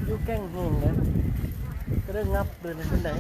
ຢູ່ແກ້ງແຮງເດ້ ກະເລີຍຫງັບເດີນໄປທາງໃດ.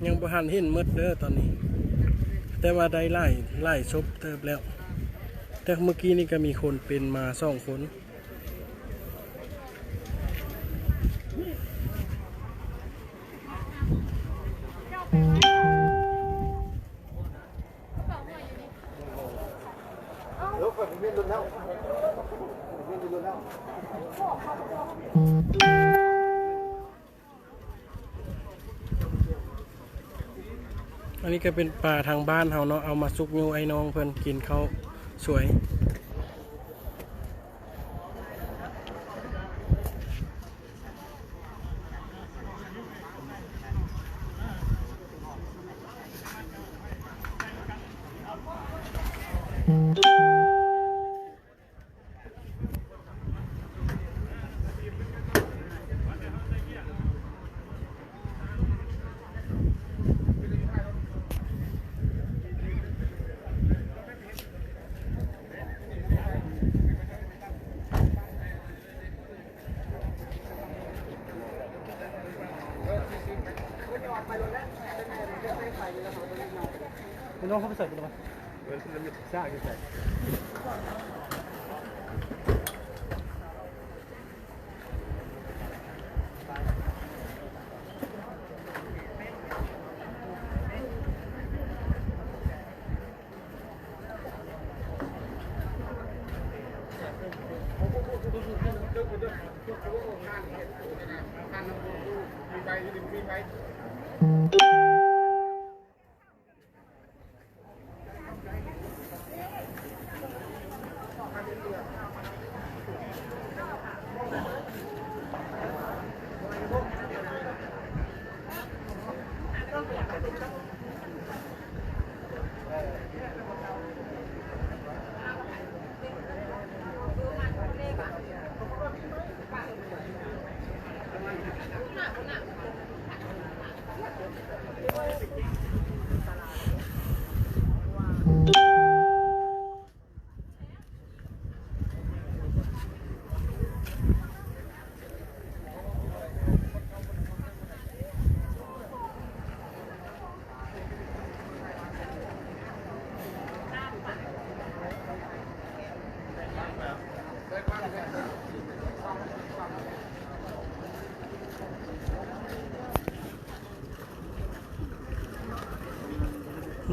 ຍັງບໍ່ທັນເຫັນໝົດເດີຕອນນີ້ ແຕ່ວ່າໄດ້ຫຼາຍ ຫຼາຍສົບເຕີບແລ້ວ ແຕ່ເມື່ອກີ້ນີ້ກະມີຄົນເປັນມາສອງຄົນ. ອັນນີ້ກະເປັນປາທາງບ້ານເຮົາເນາະ ເອົາມາຊຸກຍູ້ໄອ້ນ້ອງເພິ່ນກິນເຂົ້າສວຍ. น้องเขาไปใส่ไปเลย ใช่ใช่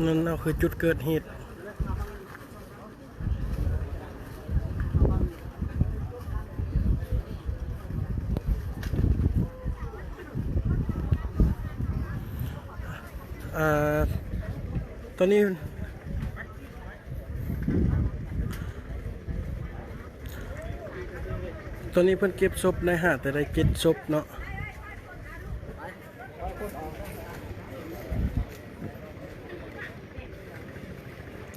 ນັ້ນເນາະ ຄືຈຸດເກີດເຫດ. ອ່າ ຕອນນີ້ ຕອນນີ້ເພິ່ນເກັບສົບໄດ້ຫ້າ ແຕ່ໄດ້ເຈັດສົບເນາະ.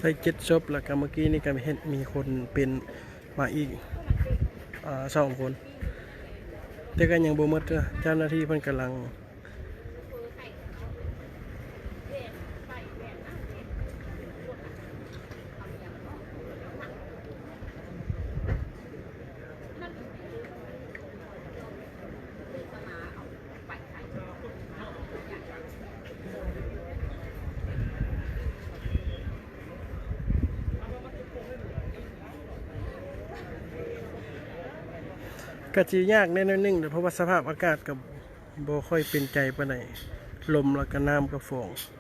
ໄດ້ເຈັດສົບ ແລ້ວກໍເມື່ອກີ້ນີ້ກໍເຫັນມີຄົນເປັນມາອີກ ເອີ ສອງຄົນ ແຕ່ກໍຍັງບໍ່ໝົດເທື່ອ. ເຈົ້າໜ້າທີ່ເພິ່ນກຳລັງ ກະຊິຍາກແດ່ໜ້ອຍໜຶ່ງເດ້ ເພາະວ່າສະພາບອາກາດກະບໍ່ຄ່ອຍເປັນໃຈປານໃດ ລົມແລ້ວກະນ້ຳກະຟອງ. ເ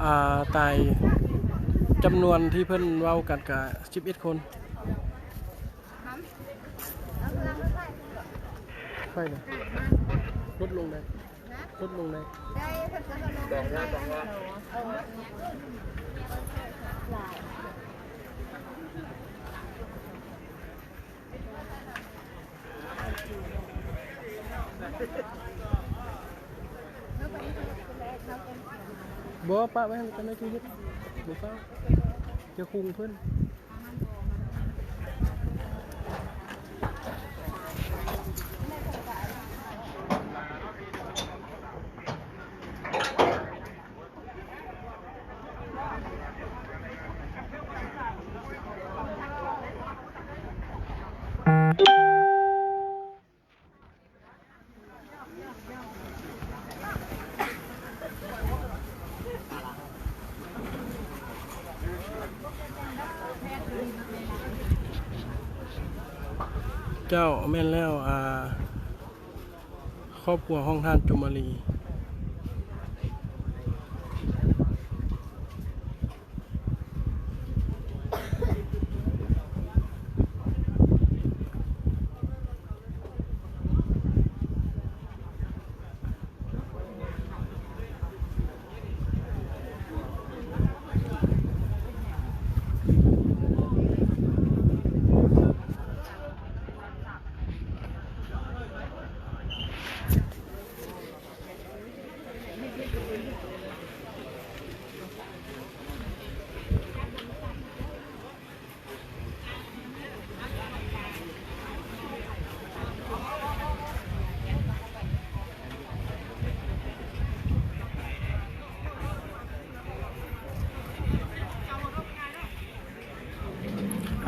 ອ່າ ຕາຍຈຳນວນທີ່ເພິ່ນເວົ້າກັນກະສິບເອັດຄົນ. ໄຟນະ ລົດລົງໄດ້ ລົດລົງໄດ້. ບໍ່ ປະໄວ້ຫັ້ນ ຈັກໜ້ອຍຈຶ່ງເຮັດ. ບໍ່ຟ້າວ ຢ່າຄຸງເພິ່ນ. ເຈົ້າ ແມ່ນແລ້ວ ອ່າ ຄອບຄົວຂອງທ່ານຈຸມມາລີ.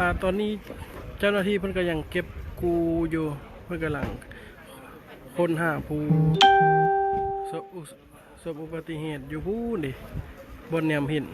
ອ່າ ຕອນນີ້ເຈົ້າໜ້າທີ່ເພິ່ນກໍຍັງເກັບກູ້ຢູ່ ເພິ່ນກຳລັງຄົ້ນຫາຜູ້ ສົບອຸ ສົບອຸບັດຕິເຫດຢູ່ພຸ້ນເດ ບ່ອນແນມເຫັນ.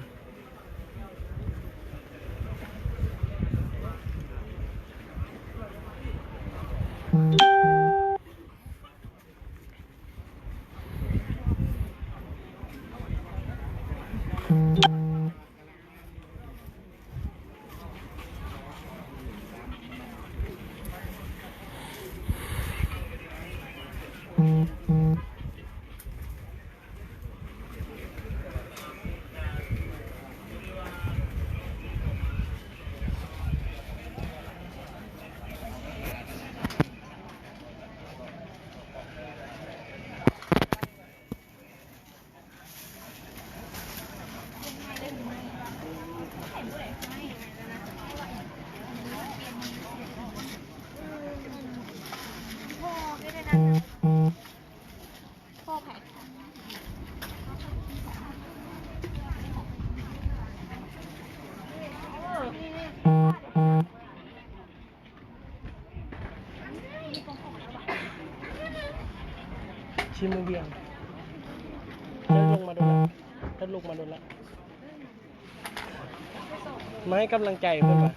ຊິມາວຽງ ເຈົ້າລົງມາດົນລະ ເຈົ້າລົງມາດົນລະ ມາໃຫ້ກຳລັງໃຈເພິ່ນວ່າ.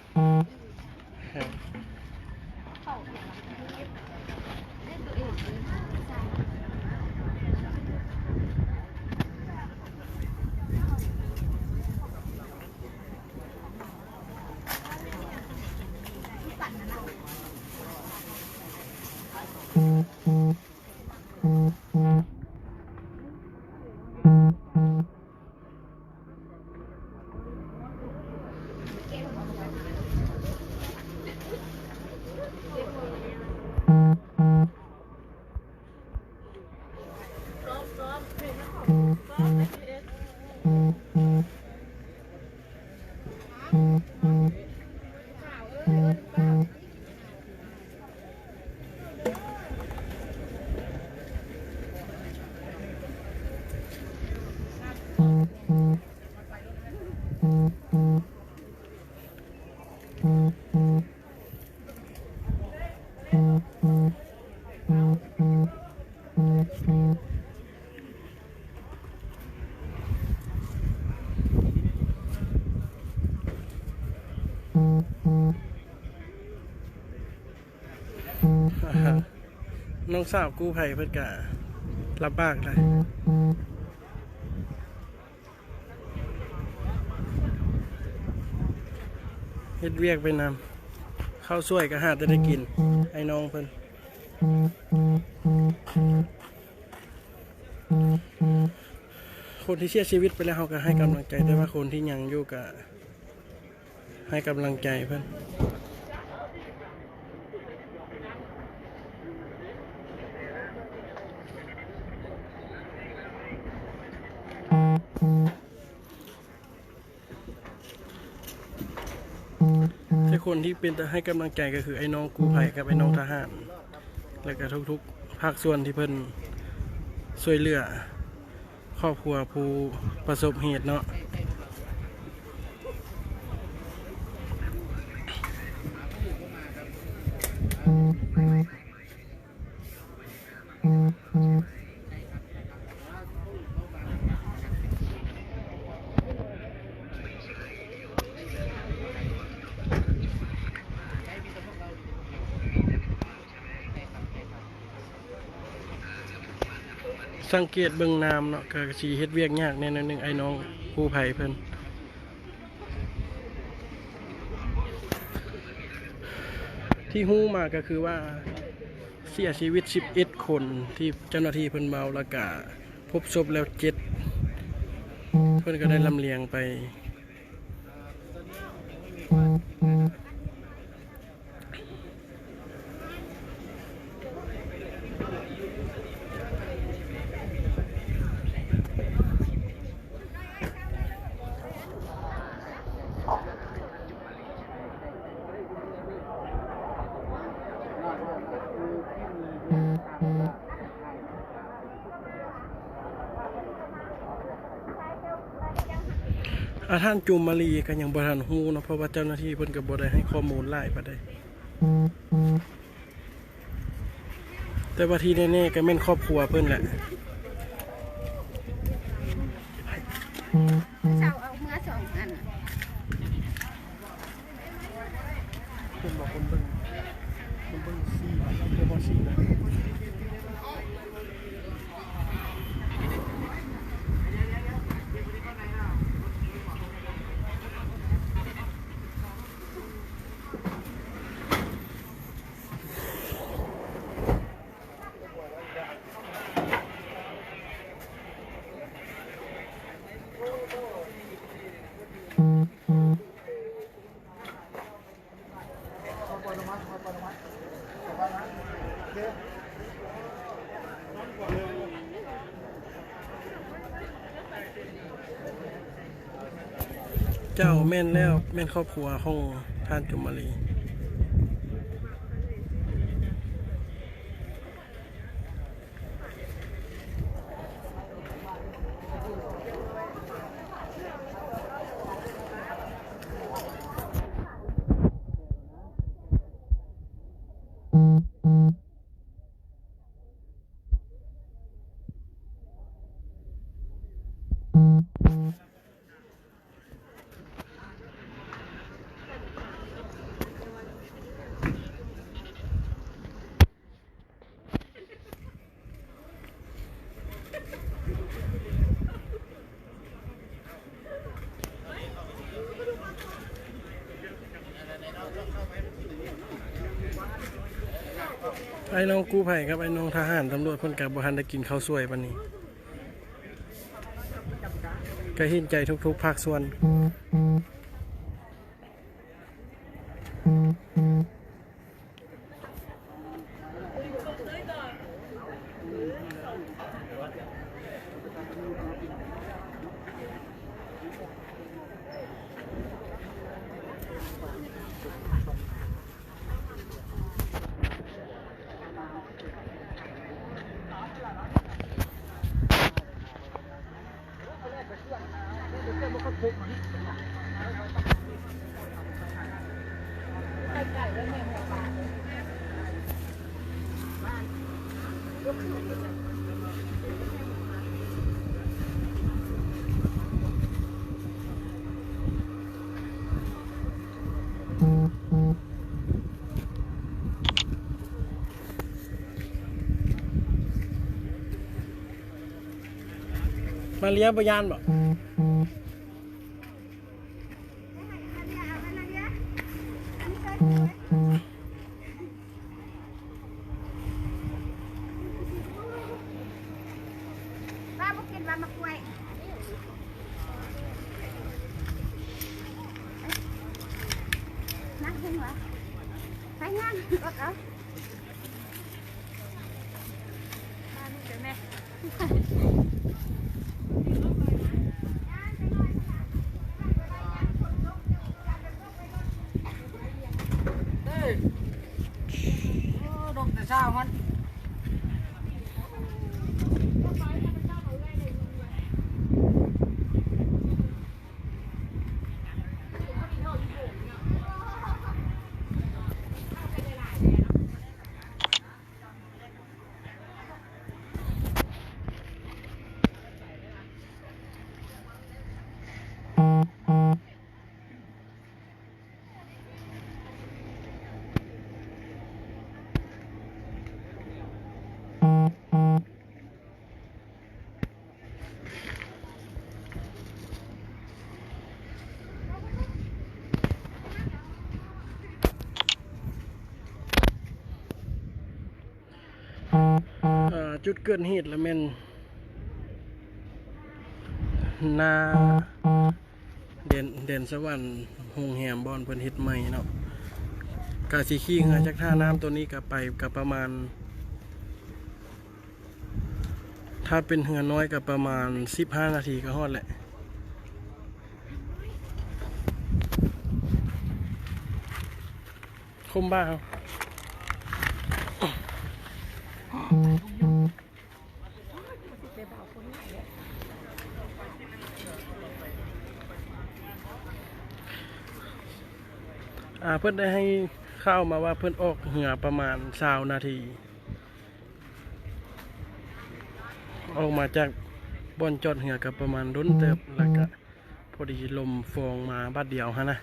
ນ້ອງສາວກູ້ໄພເພິ່ນກະລຳບາກໄດ໋. ເຮັດວຽກໄປນຳ ເຂົ້າສວຍກໍຫາແຕ່ໄດ້ກິນ ໄອ້ນ້ອງເພິ່ນ. ຄົນທີ່ເສຍຊີວິດໄປແລ້ວ ເຮົາກໍໃຫ້ກຳລັງໃຈ, ແຕ່ວ່າຄົນທີ່ຍັງຢູ່ກໍໃຫ້ກຳລັງໃຈເພິ່ນ. ແຕ່ຄົນທີ່ເປັນຕາໃຫ້ກຳລັງໃຈກໍຄືໄອ້ນ້ອງກູ້ໄພກັບໄອ້ນ້ອງທະຫານ ແລະກະທຸກໆພາກສ່ວນທີ່ເພິ່ນຊ່ວຍເຫຼືອຄອບຄົວຜູ້ປະສົບເຫດເນາະ. ສັງເກດເບິ່ງນ້ຳເນາະ ກໍຊິເຮັດວຽກຍາກແດ່ໜ້ອຍໜຶ່ງ ໄອ້ນ້ອງກູ້ໄພເພິ່ນ. ທີ່ຮູ້ມາກໍຄືວ່າ ເສຍຊີວິດສິບເອັດຄົນ ທີ່ເຈົ້າໜ້າທີ່ເພິ່ນເວົ້າ ແລ້ວກະພົບສົບແລ້ວເຈັດ ເພິ່ນກໍໄດ້ລຳລຽງໄປ. ອາ ທ່ານຈູມມາລີກໍຍັງບໍ່ທັນຮູ້ເນາະ ເພາະວ່າເຈົ້າໜ້າທີ່ເພິ່ນກໍບໍ່ໄດ້ໃຫ້ຂໍ້ມູນຫຼາຍປານໃດ. ແຕ່ວ່າທີ່ແນ່ໆກໍແມ່ນຄອບຄົວເພິ່ນແຫຼະ. ເຈົ້າເອົາເມືອສອງອັນ. ເພິ່ນບອກຄົນເບິ່ງ ຄົນເບິ່ງສີ່ບາດ ເພິ່ນບອກສີ່ບາດ. ເຈົ້າ ແມ່ນແລ້ວ ແມ່ນຄອບຄົວຂອງທ່ານຈຸມມາລີ. ອ້າຍນ້ອງກູ້ໄພກັບອ້າຍນ້ອງທະຫານຕຳຫຼວດເພິ່ນກະບໍ່ທັນໄດ້ກິນເຂົ້າສວຍປານນີ້ ກະເຫັນໃຈທຸກໆພາກສ່ວນ. ມາເລຍບໍ່ຢ້ານບໍ່? ເອີຍ ໂອ້ ດົກແຕ່ເຊົ້າມັນ. ເອີ ຈຸດເກີດເຫດລະແມ່ນໜ້າແດນ ແດນສະຫວັນ ໂຮງແຮມບ່ອນເພິ່ນເຮັດໃໝ່ເນາະ. ກະຊິຂີ່ເຮືອຈາກທ່ານ້ຳໂຕນີ້ກະໄປ ກະປະມານ ຖ້າເປັນເຮືອນ້ອຍກໍປະມານສິບຫ້ານາທີກໍຮອດແຫຼະ. ຄົມບ້າເຮົາ ອ່າ ເພິ່ນໄດ້ໃຫ້ຂ່າວມາວ່າເພິ່ນອອກເຮືອປະມານຊາວນາທີ. ອອກມາຈາກບ່ອນຈອດເຮືອກໍປະມານດົນເຕີບ ແລ້ວກໍພໍດີລົມຟອງມາບາດດຽວຫັ້ນນະ.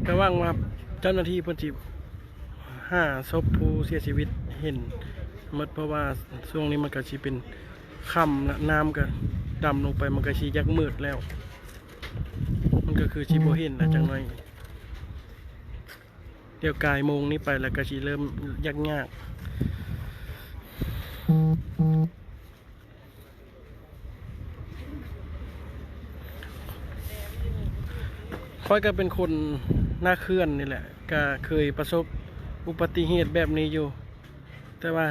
ກະຫວັງວ່າເຈົ້າໜ້າທີ່ເພິ່ນຊິ ຫາສົບຜູ້ເສຍຊີວິດເຫັນໝົດ ເພາະວ່າຊ່ວງນີ້ມັນກະຊິເປັນຄ່ຳລະ ນ້ຳກະດຳລົງໄປ ມັນກະຊິຢາກມືດແລ້ວ ມັນກະຄືຊິບໍ່ເຫັນລະຈັກໜ້ອຍ. ດຽວກາຍໂມງນີ້ໄປລະກະຊິເລີ່ມຢາກຍາກ. ຂ້ອຍກໍເປັນຄົນໜ້າເຂື່ອນນີ້ແຫຼະ ກໍເຄີຍປະສົບອຸປະຕິເຫດແບບນີ້ຢູ່ ແຕ່ວ່າ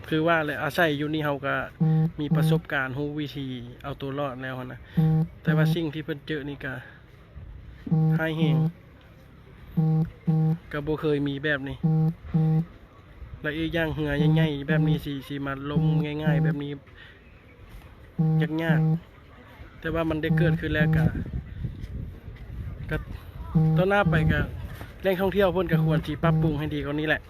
ຄືວ່າແຫຼະ ອາໄສຢູ່ນີ້ເຮົາກໍມີປະສົບການ ຮູ້ວິທີເອົາຕົວລອດແລ້ວຫັ້ນນະ ແຕ່ວ່າສິ່ງທີ່ເພິ່ນເຈີນີ້ກໍຮ້າຍແຮງ ກໍບໍ່ເຄີຍມີແບບນີ້. ແລະ ອີກຢ່າງເຮືອໃຫຍ່ໆແບບນີ້ຊິ ຊິມາລົ້ມງ່າຍໆແບບນີ້ ຍາກໆ ແຕ່ວ່າມັນໄດ້ເກີດຂຶ້ນແລ້ວກະ ກະຕໍ່ໜ້າໄປກະ ແຫຼ່ງທ່ອງທ່ຽວເພິ່ນກະຄວນຊິປັບປຸງໃຫ້ດີກວ່ານີ້ແຫຼະ.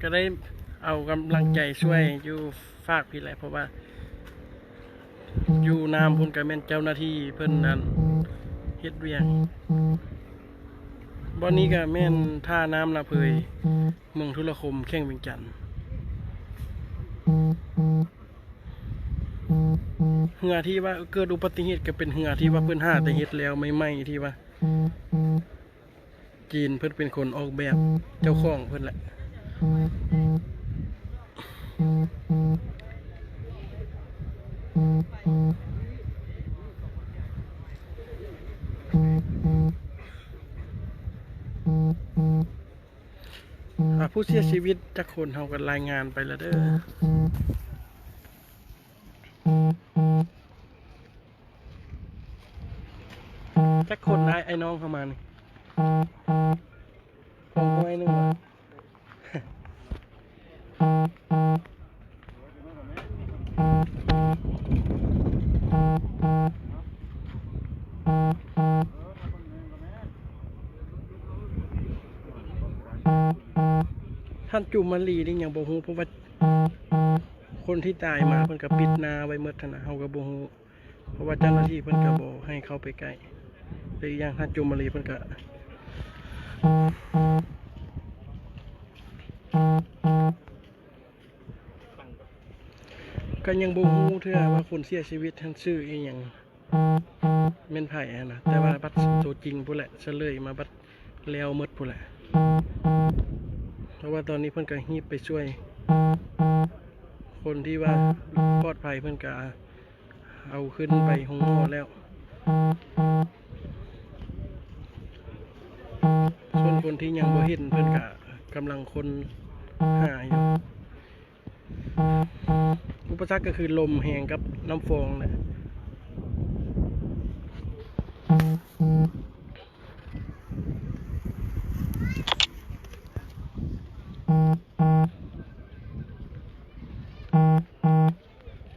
ກໍໄດ້ເອົາກຳລັງໃຈຊ່ວຍຢູ່ຟາກພີ້ແຫຼະ ເພາະວ່າຢູ່ນ້ຳພຸ້ນກໍແມ່ນເຈົ້າໜ້າທີ່ເພິ່ນນັ້ນເຮັດວຽກ. ບ່ອນນີ້ກໍແມ່ນທ່ານ້ຳນາເພີຍ ເມືອງທຸລະຄົມ ແຂວງວຽງຈັນ. ເຮືອທີ່ວ່າເກີດອຸບັດຕິເຫດກໍເປັນເຮືອທີ່ວ່າເພິ່ນຫາແຕ່ເຮັດແລ້ວໃໝ່ໆ ທີ່ວ່າຈີນເພິ່ນເປັນຄົນອອກແບບ ເຈົ້າຂອງເພິ່ນແຫຼະ. ເ ອ່າ ຜູ້ເສຍຊີວິດຈັກຄົນ ເຮົາກໍລາຍງານໄປແລ້ວເດີ້. ຈັກຄົນອ້າຍ ອ້າຍນ້ອງເຂົ້າມານີ້? ສອງຮ້ອຍໜຶ່ງ. ທ່ານຈູມມາລີນີ້ຍັງບໍ່ຮູ້ ເພາະວ່າຄົນທີ່ຕາຍມາເພິ່ນກໍປິດໜ້າໄວ້ໝົດຫັ້ນນະ ເຮົາກໍບໍ່ຮູ້ ເພາະວ່າເຈົ້າໜ້າທີ່ເພິ່ນກໍບໍ່ໃຫ້ເຂົ້າໄປໃກ້ ແລະ ອີກຢ່າງທ່ານຈູມມາລີເພິ່ນກໍ ກໍຍັງບໍ່ຮູ້ເທື່ອວ່າຄົນເສຍຊີວິດຫັ້ນຊື່ອີ່ຫຍັງ ແມ່ນໃຜຫັ້ນນະ ແຕ່ວ່າບັດໂຕຈິງພຸ້ນແຫຼະ ສະເຫຼີຍມາບັດແລ້ວໝົດພຸ້ນແຫຼະ ເພາະວ່າຕອນນີ້ເພິ່ນກໍຮີບໄປຊ່ວຍ ຄົນທີ່ວ່າປອດໄພເພິ່ນກໍ ເອົາຂຶ້ນໄປໂຮງໝໍແລ້ວ ສ່ວນຄົນທີ່ຍັງບໍ່ເຫັນເພິ່ນກະກຳລັງຄົ້ນຫາຢູ່. ອຸປະສັກກໍຄືລົມແຮງກັບນ້ຳຟອງແຫຼະ.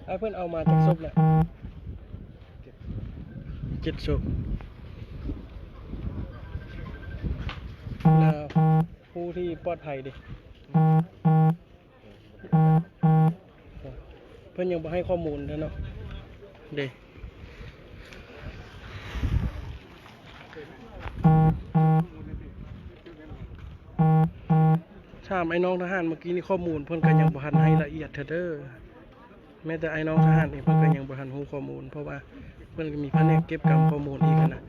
ອ້າຍ ເພິ່ນເອົາມາຈັກສົບແລ້ວ? ເຈັດສົບ. ແລ້ວຜູ້ທີ່ປອດໄພເດ? ເພິ່ນຍັງບໍ່ໃຫ້ຂໍ້ມູນເທື່ອເນາະ ເດ. ຖາມໄອ້ນ້ອງທະຫານເມື່ອກີ້ນີ້ ຂໍ້ມູນເພິ່ນກໍຍັງບໍ່ທັນໃຫ້ລະອຽດເທື່ອເດີ. ແມ້ແຕ່ໄອ້ນ້ອງທະຫານເອງ ເພິ່ນກໍຍັງບໍ່ທັນຮູ້ຂໍ້ມູນ ເພາະວ່າເພິ່ນກໍມີພະແນກເກັບກຳຂໍ້ມູນອີກຫັ້ນນະ.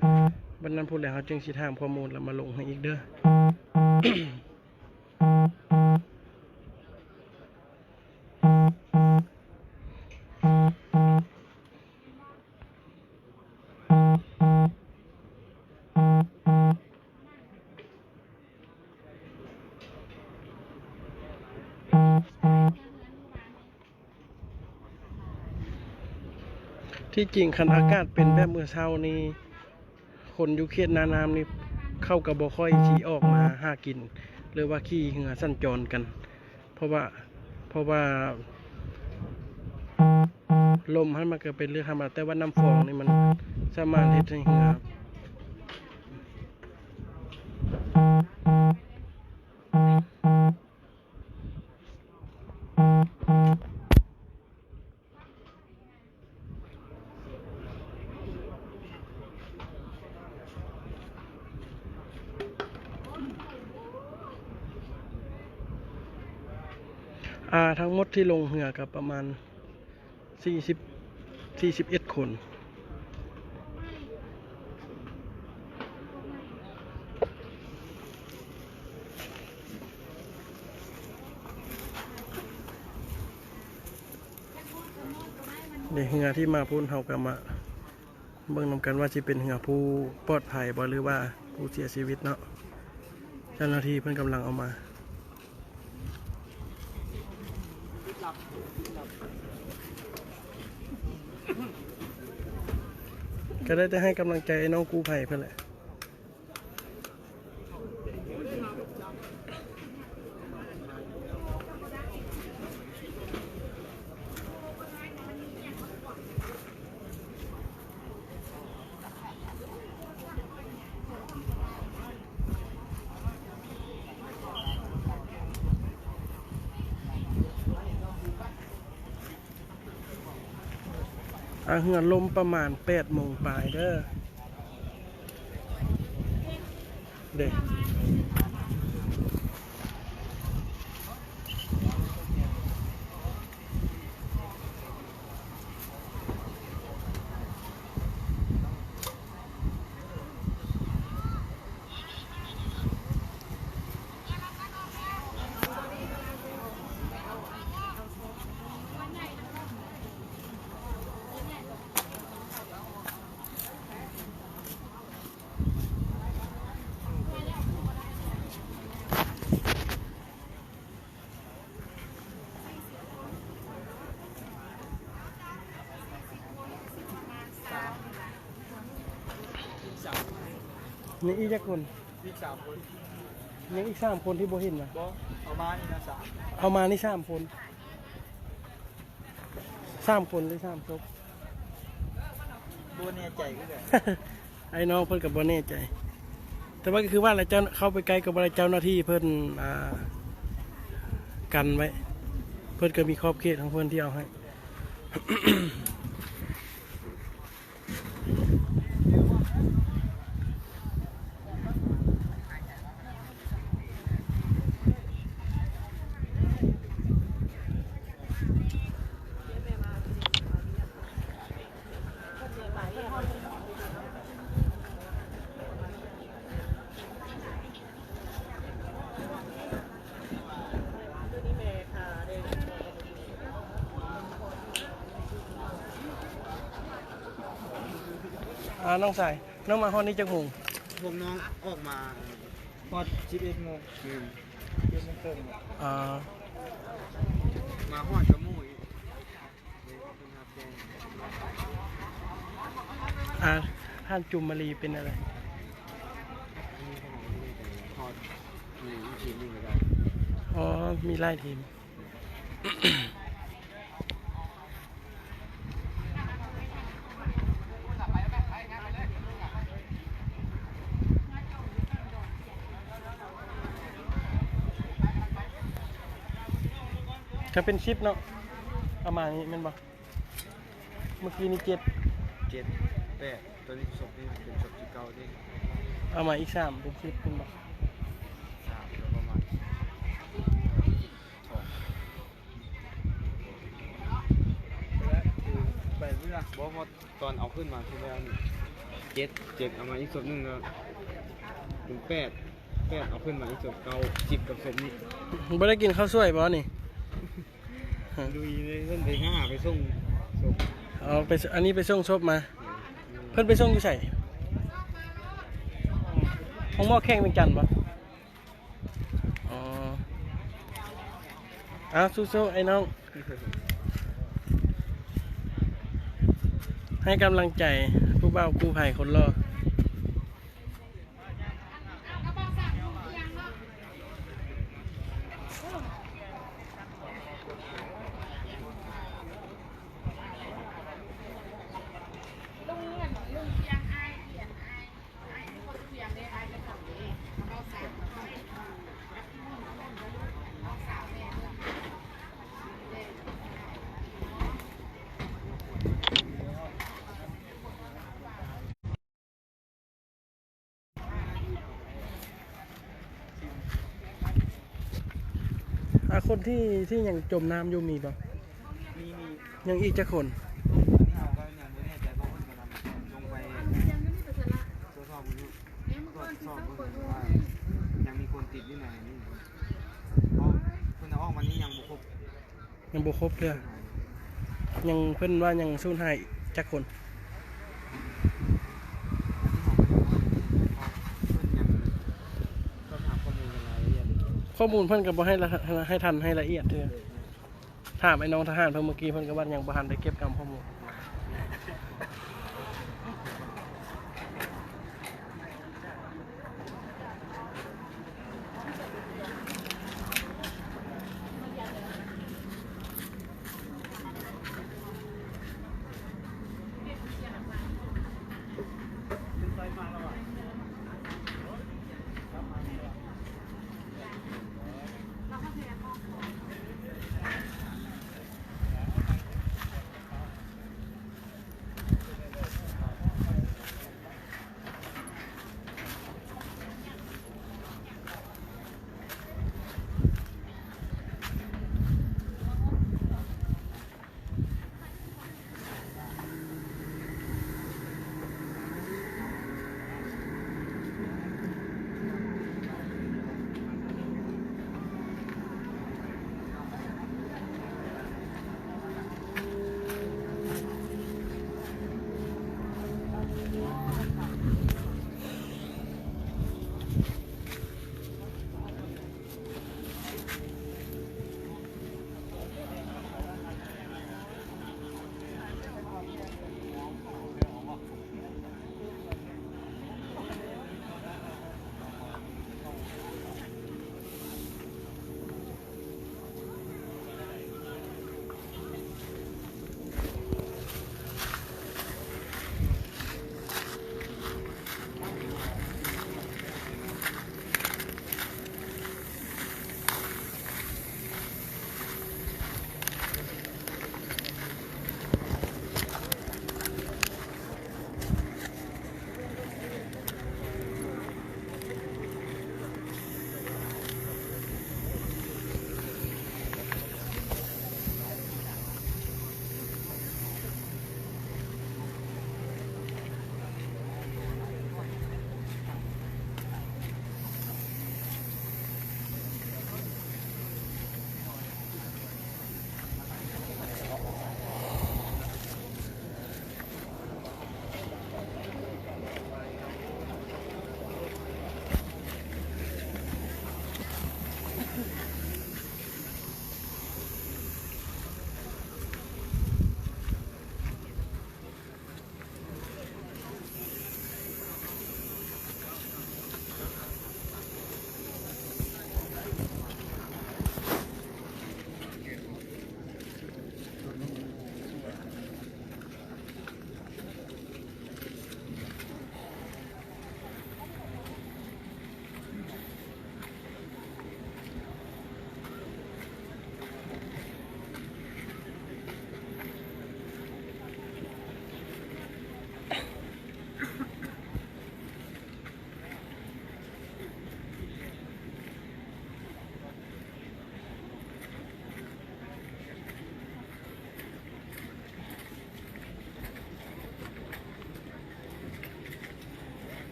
ບັດນັ້ນພຸ້ນແຫຼະ ເຮົາຈຶ່ງຊິຖາມຂໍ້ມູນແລ້ວມາລົງໃຫ້ອີກເດີ. ທີ່ຈິງຄັນອາກາດເປັນແບບມື້ເຊົ້ານີ້ ຄົນຢູ່ເຂດໜ້ານ້ຳນີ້ ເຂົາກໍບໍ່ຄ່ອຍຊິອອກມາຫາກິນ ຫຼືວ່າຂີ່ເຮືອສັນຈອນກັນ ເພາະວ່າ ເພາະວ່າລົມຫັ້ນມັນກໍເປັນເລື່ອງທຳມະດາ ແຕ່ວ່ານ້ຳຟອງນີ້ມັນສາມາດເຮັດໃຫ້ເຮືອ ອ່າ ທັງໝົດທີ່ລົງເຮືອກໍປະມານ ສີ່ສິບ ສີ່ສິບເອັດຄົນ. ໃນເຮືອທີ່ມາພຸ້ນ ເຮົາກໍມາເບິ່ງນຳກັນວ່າຊິເປັນເຮືອຜູ້ປອດໄພບໍ່ ຫຼືວ່າຜູ້ເສຍຊີວິດເນາະ. ເຈົ້າໜ້າທີ່ເພິ່ນກຳລັງເອົາມາ ກໍໄດ້ແຕ່ໃຫ້ກຳລັງໃຈນ້ອງກູ້ໄພເພິ່ນແຫຼະ. ອ່າ ເຮືອລົມປະມານແປດໂມງປາຍເດີ. ເດ້. ອ່າ ຍັງອີກຈັກຄົນ? ອີກສາມຄົນ. ຍັງອີກສາມຄົນທີ່ບໍ່ເຫັນນະ? ບໍ່ ເອົາມານີ້ນະ ສາມ ເອົາມານີ້ສາມຄົນ. ສາມຄົນຫຼືສາມສົບ? ບໍ່ແນ່ໃຈຄືກັນ. ອ້າຍນ້ອງເພິ່ນກໍບໍ່ແນ່ໃຈ ແຕ່ວ່າກໍຄືວ່າລະ ເຈົ້າເຂົ້າໄປໃກ້ກໍບໍ່ໄດ້ ເຈົ້າໜ້າທີ່ເພິ່ນ ອ່າ ກັນໄວ້ ເພິ່ນກໍມີຂອບເຂດຂອງເພິ່ນທີ່ເອົາໃຫ້. ອ່າ ນ້ອງຊາຍ ນ້ອງມາຮອດນີ້ຈັກໂມງ? ພວກນ້ອງອອກມາຮອດສິບເອັດໂມງ. ແມ່ນ ສິບເອັດໂມງເຄິ່ງ. ອ່າ ມາຮອດກະໂມງອີກ. ອ່າ ທ່ານຈຸມມະລີເປັນອະໄລ? ອໍ ມີຫຼາຍທີມ. ກໍເປັນສິບເນາະ ປະມານນີ້ແມ່ນບໍ່? ເມື່ອກີ້ນີ້ເຈັດ ເຈັດ ແປດ ຕອນນີ້ສົບນີ້ເປັນສົບທີເກົ້າເດ້. ເອົາມາອີກສາມເປັນສິບເປັນບໍ່? ສາມກໍປະມານ ໄປເມື່ອ ບໍ່ ເພາະຕອນເອົາຂຶ້ນມາທີແລກນີ້ເຈັດ ເຈັດ ເອົາມາອີກສົບໜຶ່ງກໍເປັນແປດ ແປດ ເອົາຂຶ້ນມາອີກສົບເກົ້າ ສິບກັບສົບນີ້. ບໍ່ໄດ້ກິນເຂົ້າສວຍບໍ່ນີ້? ລຸຍເລີຍ ເພິ່ນໄປຫາໄປສົ່ງສົບ. ເອົາໄປ ອັນນີ້ໄປສົ່ງສົບມາ. ເພິ່ນໄປສົ່ງຢູ່ໃສ? ໂຮງໝໍແຂວງວຽງຈັນບໍ່? ອໍ ເອົາ ສູ້ໆ ໄອ້ນ້ອງ ໃຫ້ກຳລັງໃຈຜູ້ບ່າວກູ້ໄພຄົນຫຼໍ່. ອ່າ ຄົນທີ່ ທີ່ຍັງຈົມນ້ຳຢູ່ມີບໍ່? ມີ ມີ ຍັງອີກຈັກຄົນ? ອັນນີ້ເຮົາກໍຍັງບໍ່ແນ່ໃຈ ເພາະເພິ່ນກຳລັງລົງໄປ ຕວດສອບຢູ່ ຕວດສອບເບິ່ງວ່າຍັງມີຄົນຕິດຢູ່ໃນນີ້ບໍ່ ເພາະເພິ່ນເອົາອອກມານີ້ຍັງບໍ່ຄົບ ຍັງບໍ່ຄົບເທື່ອ ຍັງ ເພິ່ນວ່າຍັງສູນຫາຍຈັກຄົນ? ຂໍ້ມູນເພິ່ນກໍບໍ່ໃຫ້ລະ ໃຫ້ ໃຫ້ທັນ ໃຫ້ລະອຽດເທື່ອ. ຖາມໄອ້ນ້ອງທະຫານເພິ່ນເມື່ອກີ້ ເພິ່ນກໍວ່າຍັງບໍ່ທັນໄດ້ເກັບກຳຂໍ້ມູນ.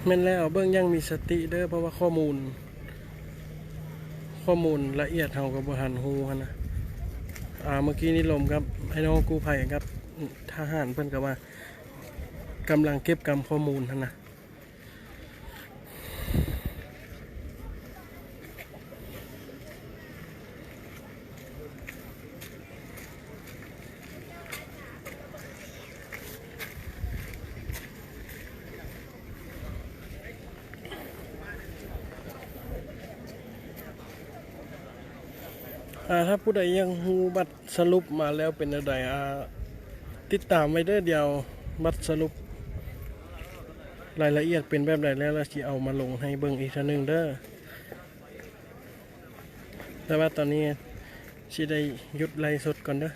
ແມ່ນແລ້ວ ເບິ່ງຢ່າງມີສະຕິເດີ ເພາະວ່າຂໍ້ມູນ ຂໍ້ມູນລະອຽດເຮົາກໍບໍ່ທັນຮູ້ຫັ້ນນະ. ອ່າ ເມື່ອກີ້ນີ້ລົມກັບໄອ້ນ້ອງກູ້ໄພກັບທະຫານເພິ່ນກໍວ່າ ກຳລັງເກັບກຳຂໍ້ມູນຫັ້ນນະ. ອ່າ ຖ້າຜູ້ໃດຢາກຮູ້ບັດສະຫຼຸບມາແລ້ວເປັນແນວໃດ ອ່າ ຕິດຕາມໄວ້ເດີ. ດຽວບັດສະຫຼຸບລາຍລະອຽດເປັນແບບໃດແລ້ວ ລະຊິເອົາມາລົງໃຫ້ເບິ່ງອີກເທື່ອໜຶ່ງເດີ. ແຕ່ວ່າຕອນນີ້ຊິໄດ້ຢຸດໄລຟ໌ສົດກ່ອນເດີ.